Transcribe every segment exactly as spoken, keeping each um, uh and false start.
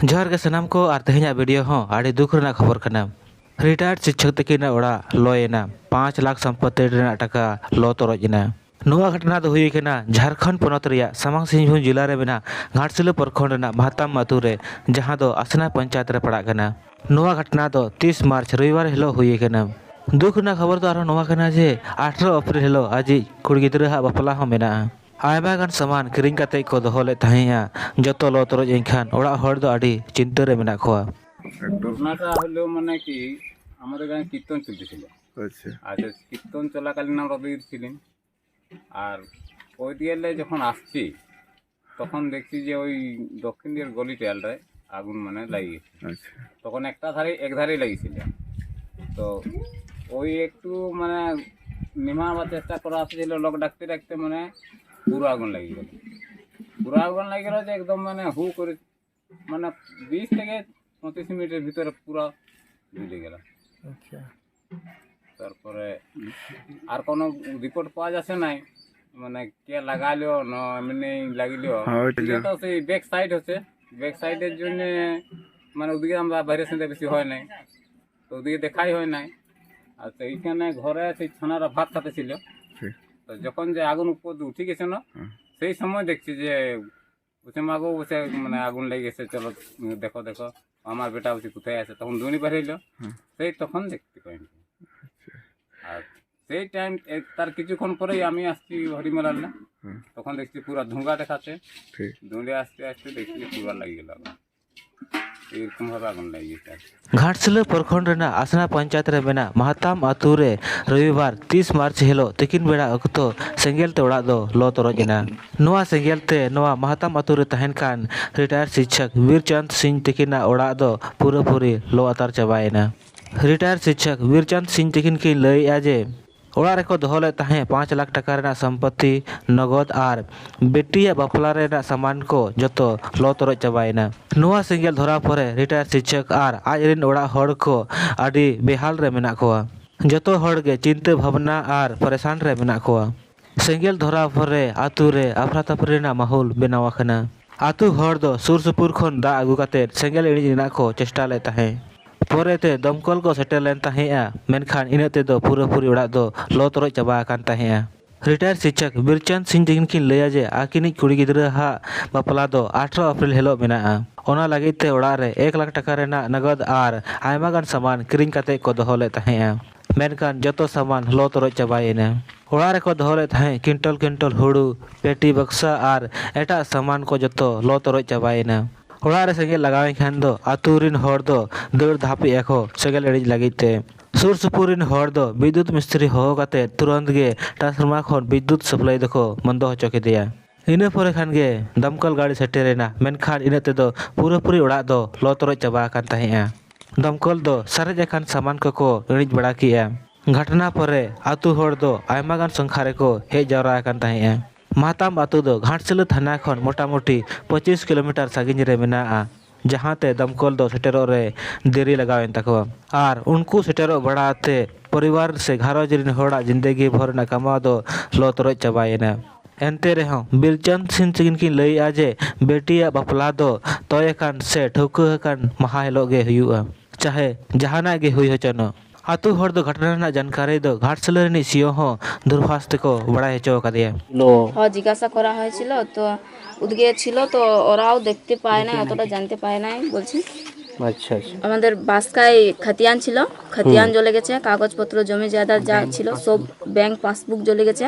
ᱡᱚᱦᱟᱨ ᱜᱮ ᱥᱟᱱᱟᱢ ᱠᱚ, ᱟᱨ ᱛᱮᱦᱮᱧᱟᱜ ᱵᱷᱤᱰᱤᱭᱳ ᱦᱚᱸ ᱟᱹᱰᱤ ᱫᱩᱠ ᱨᱮᱱᱟᱜ ᱠᱷᱚᱵᱚᱨ ᱠᱟᱱᱟ᱾ ᱨᱤᱴᱟᱭᱟᱨᱰ ᱥᱤᱠᱪᱷᱚᱠ ᱛᱟᱹᱠᱤᱱᱟᱜ ᱚᱲᱟᱜ ᱞᱚᱭᱮᱱᱟ, ᱯᱟᱸᱪ ᱞᱟᱠᱷ ᱥᱚᱢᱯᱚᱛᱛᱤ ᱨᱮᱱᱟᱜ ᱴᱟᱠᱟ ᱞᱚ ᱛᱚᱨᱚᱡ ᱮᱱᱟ᱾ ᱱᱚᱣᱟ ᱜᱷᱚᱴᱚᱱᱟ ᱫᱚ ᱦᱩᱭ ᱟᱠᱟᱱᱟ ᱡᱷᱟᱲᱠᱷᱚᱸᱰ ᱯᱚᱱᱚᱛ ᱨᱮᱭᱟᱜ ᱥᱟᱢᱟᱝ ᱥᱤᱝᱵᱷᱩᱢ ᱡᱮᱞᱟ ᱨᱮ ᱢᱮᱱᱟᱜ ᱜᱷᱟᱴᱥᱤᱞᱟᱹ ᱯᱨᱚᱠᱷᱚᱸᱰ ᱨᱮᱱᱟᱜ ᱢᱟᱦᱛᱟᱢ ᱟᱹᱛᱩ ᱨᱮ, ᱡᱟᱦᱟᱸ ᱫᱚ ᱟᱥᱱᱟ ᱯᱚᱧᱪᱟᱭᱮᱛ ᱨᱮ ᱯᱟᱲᱟᱜ ᱠᱟᱱᱟ᱾ ᱱᱚᱣᱟ ᱜᱷᱚᱴᱚᱱᱟ ᱫᱚ ᱛᱤᱥ ᱢᱟᱨᱪ ᱨᱚᱵᱤᱵᱟᱨ ᱦᱤᱞᱳᱜ ᱦᱩᱭ ᱟᱠᱟᱱᱟ᱾ ᱫᱩᱠ ᱨᱮᱱᱟᱜ ᱠᱷᱚᱵᱚᱨ ᱫᱚ ᱟᱨᱦᱚᱸ ᱱᱚᱣᱟ ᱠᱟᱱᱟ ᱡᱮ ᱟᱴᱷᱨᱚ ᱮᱯᱨᱤᱞ ᱦᱤᱞᱳᱜ ᱟᱡᱤᱡ ᱠᱩᱲᱤ ᱜᱤᱫᱽᱨᱟᱹ ᱦᱟᱜ ᱵᱟᱯᱞᱟ ᱦᱚᱸ ᱢᱮᱱᱟᱜᱼᱟ᱾ ᱟᱭᱢᱟ ᱜᱟᱱ ᱥᱟᱢᱟᱱ ᱠᱤᱨᱤᱧ ᱠᱟᱛᱮ ᱠᱚ ᱫᱚᱦᱚ ᱞᱮᱫ ᱛᱟᱦᱮᱸᱜᱼᱟ, ᱡᱚᱛᱚ ᱞᱚ ᱛᱚᱨᱚᱡ ᱮᱱ ᱠᱷᱟᱱ ᱚᱲᱟᱜ ᱦᱚᱲ ᱫᱚ ᱟᱹᱰᱤ ᱪᱤᱱᱛᱟᱹ ᱨᱮ ᱢᱮᱱᱟᱜ ᱠᱚᱣᱟ᱾ ঘটনাটা হলো মানে কি, আমাদের এখানে কীর্তন চলতেছিল। আচ্ছা। আচ্ছা, কীর্তন চলাকালীন আমরা ওদিকে ছিলাম। আর ওই দিকে যখন আসছি, তখন দেখছি যে ওই দক্ষিণ দিকের গলিটায় আগুন মানে লাগিয়ে গেছে। আচ্ছা। তখন একটা ধারে, এক ধারেই লাগিয়েছিল। তো ওই একটু মানে নিভাবার চেষ্টা করা হচ্ছিল, লোক ডাকতে ডাকতে মানে পুরো আগুন লাগিয়ে গেল। পুরো আগুন লাগিয়ে গেল যে একদম মানে হু করে মানে বিশ থেকে পঁচিশ মিনিটের ভিতরে পুরো জ্বলে গেল। আচ্ছা। তারপরে আর কোনো রিপোর্ট পাওয়া যাচ্ছে নাই, মানে কে লাগাইলো না এমনি লাগিলো। হ্যাঁ, ওইটা ওদিকে যা- তো সেই ব্যাক সাইড হচ্ছে, ব্যাক সাইডের জন্য মানে ওদিকে আমরা বাইরে চিন্তা বেশি হয় নাই, তো ওদিকে দেখাই হয় নাই। আর তো এইখানে ঘরে সেই ছানারা ভাত খাতে ছিল, ঠিক। তো যখন যে আগুন উপর দিয়ে উঠে গেছে না, হুম। সেই সময় দেখছি যে বলছে, "মা গো," বলছে, মানে, "আগুন লেগে গেছে, চলো, উম, দেখো, দেখো।" আমার বেটা বলছে, "কোথায় আছে?" তখন দুনি বের হইলো, হুম। সেই তখন দেখতে পাইনি। আচ্ছা। আর সেই টাইম, এ, তার কিছুক্ষণ পরেই আমি আসছি হরিমেলার না, হুম। তখন দেখছি পুরা ধোঁয়া দেখাচ্ছে। ঠিক। দৌড়ে আসতে আসতে দেখছি পুরা লাগিয়ে গেল আগুন। এইরকম ভাবে আগুন লাগিয়ে গেছে আর কি। ᱜᱷᱟᱴᱥᱤᱞᱟᱹ ᱯᱨᱚᱠᱷᱚᱸᱰ ᱨᱮᱱᱟᱜ ᱟᱥᱱᱟ ᱯᱚᱧᱪᱟᱭᱮᱛ ᱨᱮ ᱢᱮᱱᱟᱜ ᱢᱟᱦᱛᱟᱢ ᱟᱹᱛᱩ ᱨᱮ ᱨᱚᱵᱤᱵᱟᱨ ᱛᱤᱥ ᱢᱟᱨᱪ ᱦᱤᱞᱳᱜ ᱛᱤᱠᱤᱱ ᱵᱮᱲᱟ ᱚᱠᱛᱚ ᱥᱮᱸᱜᱮᱞ ᱛᱮ ᱚᱲᱟᱜ ᱫᱚ ᱞᱚ ᱛᱚᱨᱚᱡ ᱮᱱᱟ᱾ ᱱᱚᱣᱟ ᱥᱮᱸᱜᱮᱞ ᱛᱮ ᱱᱚᱣᱟ ᱢᱟᱦᱛᱟᱢ ᱟᱹᱛᱩ ᱨᱮ ᱛᱟᱦᱮᱱ ᱠᱟᱱ ᱨᱤᱴᱟᱭᱟᱨᱰ ᱥᱤᱠᱪᱷᱚᱠ ᱵᱤᱨᱪᱟᱸᱫᱽ ᱥᱤᱝ ᱛᱤᱠᱤᱱᱟᱜ ᱚᱲᱟᱜ ᱫᱚ ᱯᱩᱨᱟᱹᱯᱩᱨᱤ ᱞᱚ ᱟᱛᱟᱨ ᱪᱟᱵᱟᱭᱮᱱᱟ᱾ ᱨᱤᱴᱟᱭᱟᱨᱰ ᱥᱤᱠᱪᱷᱚᱠ ᱵᱤᱨᱪᱟᱸᱫᱽ ᱥᱤᱝ ᱛᱤᱠᱤᱱ ᱠᱤᱱ ᱞᱟᱹᱭᱮᱫᱼᱟ ᱡᱮ, ᱚᱲᱟᱜ ᱨᱮᱠᱚ ᱫᱚᱦᱚ ᱞᱮᱫ ᱛᱟᱦᱮᱸᱫ ᱯᱟᱸᱪ ᱞᱟᱠᱷ ᱴᱟᱠᱟ ᱨᱮᱱᱟᱜ ᱥᱚᱢᱯᱚᱛᱛᱤ, ᱱᱚᱜᱚᱫ ᱟᱨ ᱵᱤᱴᱤᱭᱟᱜ ᱵᱟᱯᱞᱟ ᱨᱮᱱᱟᱜ ᱥᱟᱢᱟᱱ ᱠᱚ ᱡᱚᱛᱚ ᱞᱚ ᱛᱚᱨᱚᱡ ᱪᱟᱵᱟᱭᱮᱱᱟ᱾ ᱱᱚᱣᱟ ᱥᱮᱸᱜᱮᱞ ᱫᱷᱚᱨᱟᱣ ᱯᱚᱨᱮ ᱨᱤᱴᱟᱭᱟᱨᱰ ᱥᱤᱠᱪᱷᱚᱠ ᱟᱨ ᱟᱡ ᱨᱮᱱ ᱚᱲᱟᱜ ᱦᱚᱲ ᱠᱚ ᱟᱹᱰᱤ ᱵᱮᱦᱟᱞ ᱨᱮ ᱢᱮᱱᱟᱜ ᱠᱚᱣᱟ᱾ ᱡᱚᱛᱚ ᱦᱚᱲ ᱜᱮ ᱪᱤᱱᱛᱟᱹ ᱵᱷᱟᱵᱽᱱᱟ ᱟᱨ ᱯᱟᱨᱤᱥᱟᱱ ᱨᱮ ᱢᱮᱱᱟᱜ ᱠᱚᱣᱟ᱾ ᱥᱮᱸᱜᱮᱞ ᱫᱷᱚᱨᱟᱣ ᱯᱚᱨᱮ ᱟᱛᱳ ᱨᱮ ᱟᱯᱷᱨᱟ ᱛᱟᱯᱷᱨᱤ ᱨᱮᱱᱟᱜ ᱢᱟᱦᱚᱞ ᱵᱮᱱᱟᱣ ᱟᱠᱟᱱᱟ᱾ ᱟᱛᱳ ᱦᱚᱲ ᱫᱚ ᱥᱩᱨ ᱥᱩᱯᱩᱨ ᱠᱷᱚᱱ ᱫᱟᱜ ᱟᱹᱜᱩ ᱠᱟᱛᱮ ᱥᱮᱸᱜᱮᱞ ᱤᱬᱤᱡ ᱨᱮᱱᱟᱜ ᱠᱚ ᱪᱮᱥᱴᱟ ᱞᱮᱫ ᱛᱟᱦᱮᱸᱫ᱾ ᱯᱚᱨᱮᱛᱮ ᱫᱚᱢᱠᱚᱞ ᱠᱚ ᱥᱮᱴᱮᱨ ᱞᱮᱱ ᱛᱟᱦᱮᱸᱫᱼᱟ, ᱢᱮᱱᱠᱷᱟᱱ ᱤᱱᱟᱹᱜ ᱛᱮᱫᱚ ᱯᱩᱨᱟᱹᱯᱩᱨᱤ ᱚᱲᱟᱜ ᱫᱚ ᱞᱚ ᱛᱚᱨᱚᱡ ᱪᱟᱵᱟ ᱟᱠᱟᱱ ᱛᱟᱦᱮᱸᱫᱼᱟ᱾ ᱨᱤᱴᱟᱭᱟᱨ ᱥᱤᱠᱪᱚᱠ ᱵᱤᱨᱪᱟᱸᱫᱽ ᱥᱤᱝ ᱛᱟᱹᱠᱤᱱ ᱠᱤᱱ ᱞᱟᱹᱭᱟ ᱡᱮ ᱟᱹᱠᱤᱱᱤᱡ ᱠᱩᱲᱤ ᱜᱤᱫᱽᱨᱟᱹ ᱦᱟᱜ ᱵᱟᱯᱞᱟ ᱫᱚ ᱟᱴᱷᱨᱚ ᱮᱯᱨᱤᱞ ᱦᱤᱞᱳᱜ ᱢᱮᱱᱟᱜᱼᱟ᱾ ᱚᱱᱟ ᱞᱟᱹᱜᱤᱫ ᱛᱮ ᱚᱲᱟᱜ ᱨᱮ ᱮᱠ ᱞᱟᱠᱷ ᱴᱟᱠᱟ ᱨᱮᱱᱟᱜ ᱱᱚᱜᱚᱫ ᱟᱨ ᱟᱭᱢᱟ ᱜᱟᱱ ᱥᱟᱢᱟᱱ ᱠᱤᱨᱤᱧ ᱠᱟᱛᱮ ᱠᱚ ᱫᱚᱦᱚ ᱞᱮᱫ ᱛᱟᱦᱮᱸᱫᱼᱟ, ᱢᱮᱱᱠᱷᱟᱱ ᱡᱚᱛᱚ ᱥᱟᱢᱟᱱ ᱞᱚ ᱛᱚᱨᱚᱡ ᱪᱟᱵᱟᱭᱮᱱᱟ᱾ ᱚᱲᱟᱜ ᱨᱮᱠᱚ ᱫᱚᱦᱚ ᱞᱮᱫ ᱛᱟᱦᱮᱸᱫ ᱠᱤᱱᱴᱚᱞ ᱠᱤᱱᱴᱚᱞ ᱦᱩᱲᱩ, ᱯᱮᱴᱤ ᱵᱟᱠᱥᱟ ᱟᱨ ᱮᱴᱟᱜ ᱥᱟᱢᱟᱱ ᱠᱚ ᱡᱚᱛᱚ ᱞᱚ ᱛᱚᱨᱚᱡ ᱪᱟᱵᱟᱭᱮᱱᱟ᱾ ᱚᱲᱟᱜ ᱨᱮ ᱥᱮᱸᱜᱮᱞ ᱞᱟᱜᱟᱣᱮᱱ ᱠᱷᱟᱱ ᱫᱚ ᱟᱛᱳ ᱨᱤᱱ ᱦᱚᱲ ᱫᱚ ᱫᱟᱹᱲ ᱫᱷᱟᱯᱮᱜ ᱟᱠᱚ ᱥᱮᱸᱜᱮᱞ ᱤᱬᱤᱡ ᱞᱟᱹᱜᱤᱫ ᱛᱮ᱾ ᱥᱩᱨ ᱥᱩᱯᱩᱨ ᱨᱤᱱ ᱦᱚᱲ ᱫᱚ ᱵᱤᱫᱽᱭᱩᱛ ᱢᱤᱥᱛᱨᱤ ᱦᱚᱦᱚ ᱠᱟᱛᱮ ᱛᱩᱨᱟᱹᱱᱛ ᱜᱮ ᱴᱨᱟᱱᱥᱯᱷᱚᱨᱢᱟᱨ ᱠᱷᱚᱱ ᱵᱤᱫᱽᱭᱩᱛ ᱥᱟᱯᱞᱟᱭ ᱫᱚᱠᱚ ᱵᱚᱱᱫᱚ ᱦᱚᱪᱚ ᱠᱮᱫᱮᱭᱟ᱾ ᱤᱱᱟᱹ ᱯᱚᱨᱮ ᱠᱷᱟᱱ ᱜᱮ ᱫᱚᱢᱠᱚᱞ ᱜᱟᱹᱰᱤ ᱥᱮᱴᱮᱨᱮᱱᱟ, ᱢᱮᱱᱠᱷᱟᱱ ᱤᱱᱟᱹᱜ ᱛᱮᱫᱚ ᱯᱩᱨᱟᱹᱯᱩᱨᱤ ᱚᱲᱟᱜ ᱫᱚ ᱞᱚ ᱛᱚᱨᱚᱡ ᱪᱟᱵᱟ ᱟᱠᱟᱱ ᱛᱟᱦᱮᱸᱫᱼᱟ᱾ ᱫᱚᱢᱠᱚᱞ ᱫᱚ ᱥᱟᱨᱮᱡ ᱟᱠᱟᱱ ᱥᱟᱢᱟᱱ ᱠᱚᱠᱚ ᱤᱬᱤᱡ ᱵᱟᱲᱟ ᱠᱮᱜᱼᱟ᱾ ᱜᱷᱚᱴᱱᱟ ᱯᱚᱨᱮ ᱟᱛᱳ ᱦᱚᱲ ᱫᱚ ᱟᱭᱢᱟ ᱜᱟᱱ ᱥᱚᱝᱠᱷᱟ ᱨᱮᱠᱚ ᱦᱮᱡ ᱡᱟᱣᱨᱟ ᱟᱠᱟᱱ ᱛᱟᱦᱮᱸᱫᱼᱟ᱾ ᱢᱟᱦᱛᱟᱢ ᱟᱛᱳ ᱫᱚ ᱜᱷᱟᱴᱥᱤᱞᱟᱹ ᱛᱷᱟᱱᱟ ᱠᱷᱚᱱ ᱢᱚᱴᱟᱢᱩᱴᱤ ᱯᱚᱸᱪᱤᱥ ᱠᱤᱞᱳᱢᱤᱴᱟᱨ ᱥᱟᱺᱜᱤᱧ ᱨᱮ ᱢᱮᱱᱟᱜᱼᱟ, ᱡᱟᱦᱟᱸ ᱛᱮ ᱫᱚᱢᱠᱚᱞ ᱫᱚ ᱥᱮᱴᱮᱨᱚᱜ ᱨᱮ ᱫᱮᱨᱤ ᱞᱟᱜᱟᱣᱮᱱ ᱛᱟᱠᱚᱣᱟ᱾ ᱟᱨ ᱩᱱᱠᱩ ᱥᱮᱴᱮᱨᱚᱜ ᱵᱟᱲᱟ ᱛᱮ ᱯᱚᱨᱤᱵᱟᱨ ᱥᱮ ᱜᱷᱟᱨᱚᱸᱡᱽ ᱨᱤᱱ ᱦᱚᱲᱟᱜ ᱡᱤᱱᱫᱮᱜᱤ ᱵᱷᱳᱨ ᱨᱮᱱᱟᱜ ᱠᱟᱢᱟᱣ ᱫᱚ ᱞᱚ ᱛᱚᱨᱚᱡ ᱪᱟᱵᱟᱭᱮᱱᱟ᱾ ᱮᱱᱛᱮ ᱨᱮᱦᱚᱸ ᱵᱤᱨᱪᱟᱸᱫᱽ ᱥᱤᱝ ᱛᱟᱹᱠᱤᱱ ᱠᱤᱱ ᱞᱟᱹᱭᱮᱫᱼᱟ ᱡᱮ ᱵᱤᱴᱤᱭᱟᱜ ᱵᱟᱯᱞᱟ ᱫᱚ ᱛᱚᱭ ᱟᱠᱟᱱ ᱥᱮ ᱴᱷᱟᱹᱣᱠᱟᱹ ᱟᱠᱟᱱ ᱢᱟᱦᱟ ᱦᱤᱞᱳᱜ ᱜᱮ ᱦᱩᱭᱩᱜᱼᱟ, ᱪᱟᱦᱮ ᱡᱟᱦᱟᱱᱟᱜ ᱜᱮ ᱦᱩᱭ ᱦᱚᱪᱚᱱᱚᱜ᱾ ᱟᱛᱳ ᱦᱚᱲ ᱫᱚ ᱜᱷᱚᱴᱚᱱᱟ ᱨᱮᱱᱟᱜ ᱡᱟᱱᱠᱟᱨᱤ ᱫᱚ ᱜᱷᱟᱴᱥᱤᱞᱟᱹ ᱨᱤᱱᱤᱡ ᱥᱤᱭᱳ ᱦᱚᱸ ᱫᱩᱨᱵᱷᱟᱥ ᱛᱮᱠᱚ ᱵᱟᱲᱟᱭ ᱦᱚᱪᱚ ᱟᱠᱟᱫᱮᱭᱟ᱾ ᱦᱚᱸ, ᱡᱤᱜᱽᱜᱟᱥᱟ ᱠᱚᱨᱟ ᱦᱚᱭᱮᱥᱤᱞ, ᱛᱚ ᱩᱫᱜᱮ ছিল, তো ওরাও দেখতে পায় নাই, অতটা জানতে পায় নাই বলছে। আচ্ছা আচ্ছা। আমাদের বাসকায় খাতিয়ান ছিল, খাতিয়ান জ্বলে গেছে, কাগজপত্র জমি জায়দাদ যা ছিল সব ব্যাংক পাসবুক জ্বলে গেছে।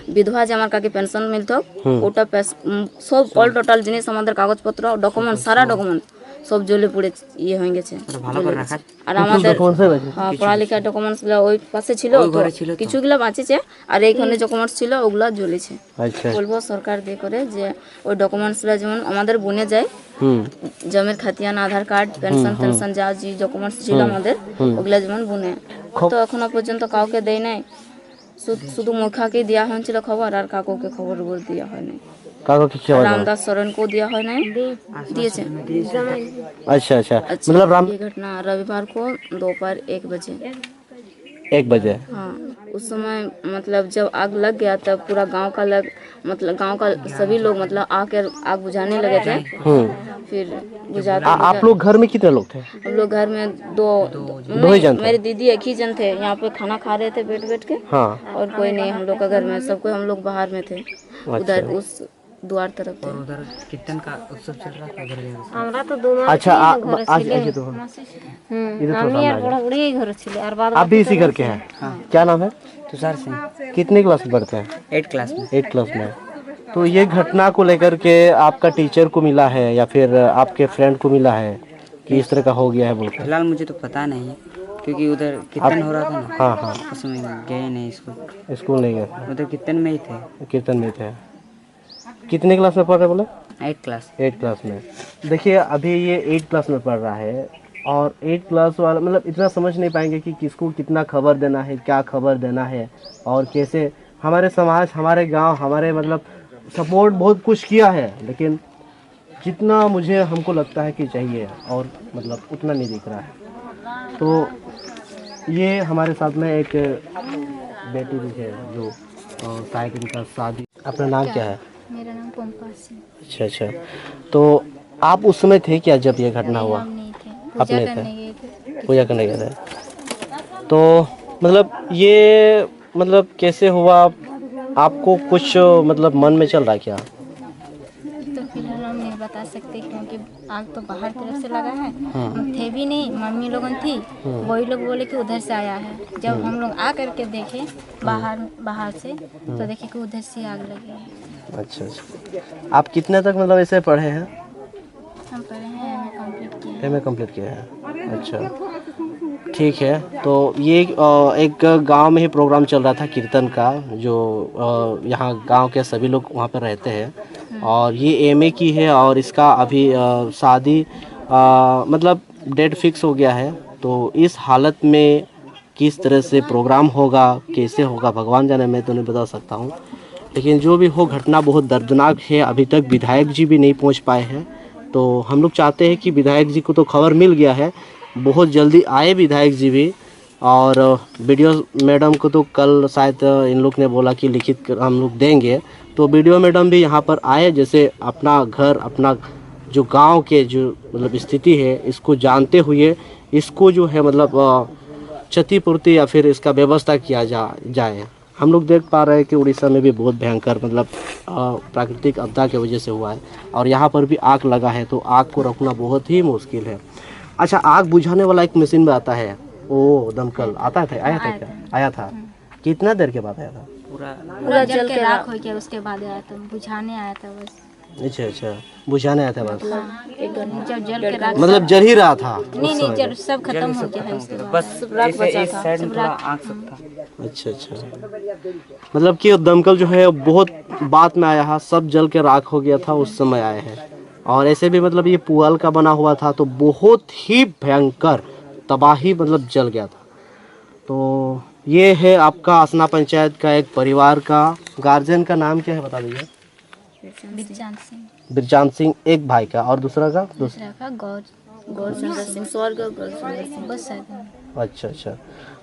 বিধবা যে আমার কাকে পেনশন মিলতো, ওটা পেস- উম, সব অল টোটাল জিনিস, আমাদের কাগজপত্র, ডকুমেন্টস, সারা ডকুমেন্টস সব জ্বলে পুড়ে ইয়ে হয়ে গেছে, জ্বলে গেছে। আর আমাদের ডকুমেন্টস হয়ে গেছে? হ্যাঁ, পড়ালেখার ডকুমেন্টস গুলা ওই পাশে ছিল, তো কিছুগুলা বাঁচেছে, আর এইখানে ডকুমেন্টস ছিল, ওগুলা জ্বলেছে। আচ্ছা। বলবো সরকার দিয়ে করে যে ওই ডকুমেন্টস গুলা যেমন আমাদের বনে যায়, হুম। জমির খাতিয়ান, আধার কার্ড, পেনশন টেনশন, যা যে ডকুমেন্টস ছিল আমাদের, ওগুলা যেমন বনে। তো এখনো পর্যন্ত কাউকে দেয় নাই। শুধু শুধু মুখাকেই দেওয়া হয়েছিল খবর, আর কাকুকে খবর দেওয়া হয়নি। কাউকে কি খবর দেওয়া? রামদাস সরেনকেও দেওয়া হয় নাই, দিয়েছে। আচ্ছা আচ্ছা। মতলব রাম ये घटना रविवार को दोपहर एक बजे। एक बजे। हाँ, उस समय मतलब जब आग लग गया तब पूरा गांव का लग मतलब गांव का सभी लोग मतलब आकर आग बुझाने लगे थे। हम्म। फिर बुझाते आ, आप बुझा- लोग घर में कितने लोग थे? हम लोग घर में दो, दो ही जन थे। मेरे दीदी एक ही जन थे, यहाँ पे खाना खा रहे थे बैठ बैठ के। हाँ। और कोई नहीं हम लोग का घर में, सब कोई हम लोग बाहर में थे। अच्छा। उधर उस द्वार तरफ थे। और उधर कीर्तन का उत्सव चल रहा था, उधर गए थे। আমরা তো দু মাস अच्छा। आप। आज। ये तो। হুম। इधर थोड़ा আমি আর। बड़ा বুড়ি ঘরে ছিল আর বাদ आप भी इसी घर के हैं? हाँ। क्या नाम है? तुषार सिंह। कितने क्लास में पढ़ते हैं? एट क्लास में। एट क्लास में। तो ये घटना को लेकर के आपका टीचर को मिला है या फिर आपके फ्रेंड को मिला है कि इस तरह का हो गया है बोल के? फिलहाल मुझे तो पता नहीं, क्योंकि उधर कीर्तन हो रहा था ना। हाँ, हाँ। उसमें गए नहीं स्कूल। स्कूल नहीं गए? उधर कीर्तन में ही थे। कीर्तन में थे। कितने क्लास में पढ़ रहे बोले? Eight class. एट क्लास में। देखिए, अभी ये एट क्लास में पढ़ रहा है और एट क्लास वाला मतलब इतना समझ नहीं पाएंगे कि किसको कितना खबर देना है, क्या खबर देना है और कैसे। हमारे समाज, हमारे गांव, हमारे मतलब सपोर्ट बहुत कुछ किया है, लेकिन जितना मुझे, हमको लगता है कि चाहिए और मतलब उतना नहीं दिख रहा है। तो ये हमारे साथ में एक बेटी भी है जो शायद इनका शादी। अपना नाम क्या है? मेरा नाम पंपा सिंह। अच्छा, अच्छा। तो आप उस समय थे क्या जब ये घटना हुआ? हम नहीं थे। आप नहीं थे? पूजा करने गए थे। पूजा करने गए थे। तो मतलब ये मतलब कैसे हुआ? आपको कुछ मतलब मन में चल रहा है क्या? तो फिलहाल हम नहीं बता सकते, क्योंकि आग तो बाहर तरफ से लगा है। हम थे भी नहीं, मम्मी लोगन थी। वही लोग बोले कि उधर से आया है। जब हम लोग आ करके देखे बाहर, बाहर से, तो देखे कि उधर से आग लगी है। अच्छा, अच्छा। आप कितने तक मतलब ऐसे पढ़े हैं? हम पढ़े हैं, एमए कंप्लीट किए हैं। एमए कंप्लीट किए हैं। अच्छा, ठीक है। तो ये अ, एक गांव में ही प्रोग्राम चल रहा था कीर्तन का, जो अ, यहाँ गांव के सभी लोग वहाँ पर रहते हैं। और ये एमए की है और इसका अभी अ, शादी अ, मतलब डेट फिक्स हो गया है। तो इस हालत में किस तरह से प्रोग्राम होगा, कैसे होगा, भगवान जाने, मैं तो नहीं बता सकता हूँ। लेकिन जो भी हो, घटना बहुत दर्दनाक है। अभी तक विधायक जी भी नहीं पहुँच पाए हैं। तो हम लोग चाहते हैं कि विधायक जी को तो खबर मिल गया है, बहुत जल्दी आए विधायक जी भी। और वीडियो मैडम को तो कल शायद इन लोग ने बोला कि लिखित कर हम लोग देंगे, तो वीडियो मैडम भी यहाँ पर आए, जैसे अपना घर, अपना जो गांव के जो मतलब स्थिति है, इसको जानते हुए इसको जो है मतलब अ, क्षतिपूर्ति या फिर इसका व्यवस्था किया जा जाए। हम लोग देख पा रहे हैं कि उड़ीसा में भी बहुत भयंकर मतलब अ, प्राकृतिक आपदा की वजह से हुआ है, और यहाँ पर भी आग लगा है, तो आग को रोकना बहुत ही मुश्किल है। अच्छा, आग बुझाने वाला एक मशीन भी आता है, ओ दमकल आता था, आया था क्या? आया था। कितना देर के बाद आया था? पूरा जल के राख हो गया, उसके बाद आया था, बुझाने आया था बस। अच्छा अच्छा, बुझाने आया था बस। जब जल के राख मतलब जल ही रहा था उस नहीं नहीं समय? जल सब खत्म हो गया है उसके बाद। बस ऐसे इस साइड में थोड़ा आग सब था। अच्छा अच्छा, मतलब कि वो दमकल जो है बहुत बाद में आया है, सब जल के राख हो गया था उस समय आए हैं। और ऐसे भी मतलब ये पुअल का बना हुआ था, तो बहुत ही भयंकर तबाही मतलब जल गया था। तो ये है आपका आसना पंचायत का एक परिवार का। गार्जियन का नाम क्या है, बता दीजिए। बिरचांद सिंह। बिरचांद सिंह एक भाई का, और दूसरा का? दूसरा। दूसरा का गौर गौर सुंदर सिंह, स्वर्ग गौर सुंदर सिंह। बस है। अच्छा अच्छा।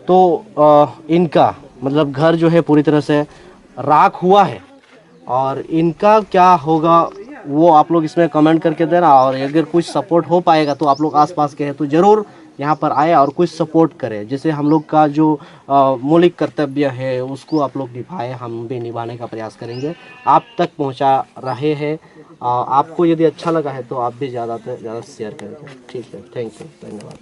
तो अ, इनका मतलब घर जो है पूरी तरह से राख हुआ है, और इनका क्या होगा वो आप लोग इसमें कमेंट करके देना, और अगर कुछ सपोर्ट हो पाएगा तो आप लोग आसपास के हैं तो ज़रूर यहाँ पर आए और कुछ सपोर्ट करें। जैसे हम लोग का जो अ, मौलिक कर्तव्य है उसको आप लोग निभाएं, हम भी निभाने का प्रयास करेंगे, आप तक पहुँचा रहे हैं। अ, आपको यदि अच्छा लगा है तो आप भी ज़्यादा से ज़्यादा शेयर करेंगे। ठीक है, थैंक यू, धन्यवाद।